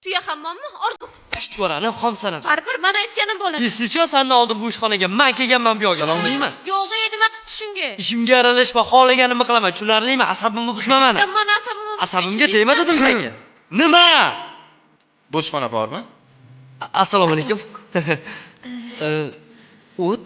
Tuya hammommi? Orzu. Chuchvarani xomsanam. Baribir men aytganim bo'ladi. Если чё, sandan oldin bu ishxonaga man kelganman bu yoqga. Tushundingmi? Yo'q, nima qilibdi shunga? Ishimga aralashma, xohlaganimni qilaman, tushunarlimi? Asabimni buzma mani. Mani asabimni Asabimga tegma dedim senga. Nima? Bo'sh xona bormi? Assalomu alaykum. O't.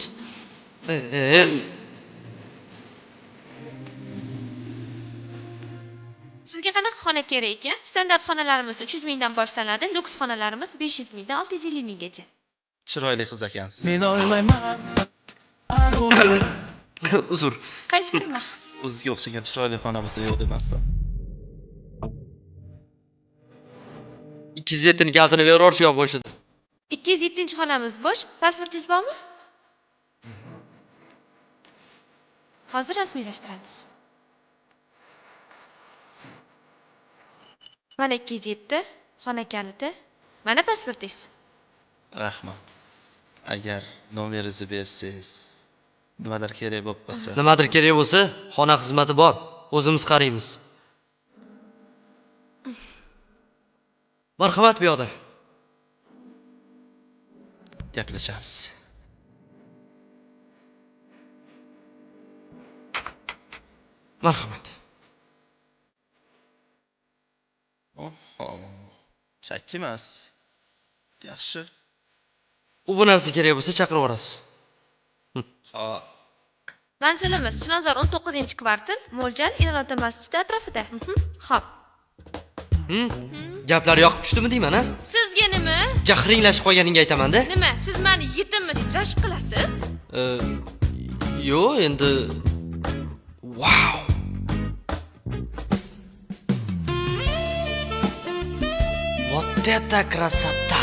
Sizga qanaqa xona kerak ekan? Standart xonalarimiz 300 mingdan boshlanadi, lyuks xonalarimiz 500 mingdan 650 minggacha. Chiroyli qiz ekansiz. Uzr. Qaysi birimi? O'zizga o'xshagan chiroyli xona bo'lsa yo'q demasdim. 207 ni kalitini berib shu yoq bo'sh edi. 207-xonamiz bo'sh. Pasportingiz bormi? Hozir rasmiylashtiramiz. Mana 207 xona kaliti. Mana pasportingiz. Rahmat. Agar nomeringizni bersangiz, nimadir kerak bo'lib qolsa. Nimadir kerak bo'lsa, xona xizmati bor. O'zimiz qaraymiz. Marhamat bu yoqda. Gaplashamiz. Marhamat. Oho. Chakki emas. Yaxshi. U bu narsa kerak bo'lsa chaqirib yuborasiz. Ha, Manzilimiz Chilonzor 19-kvartal, mo'ljal Inalota masjidi atrofida. Xo'p. Gaplar yoqib tushdimi deyman, a? Sizga nima? Jahringlashib qolganingga aytaman-da. Nima? Siz meni yetimmi deb rashk qilasiz? Yo'q, endi Wow. Вот это красота!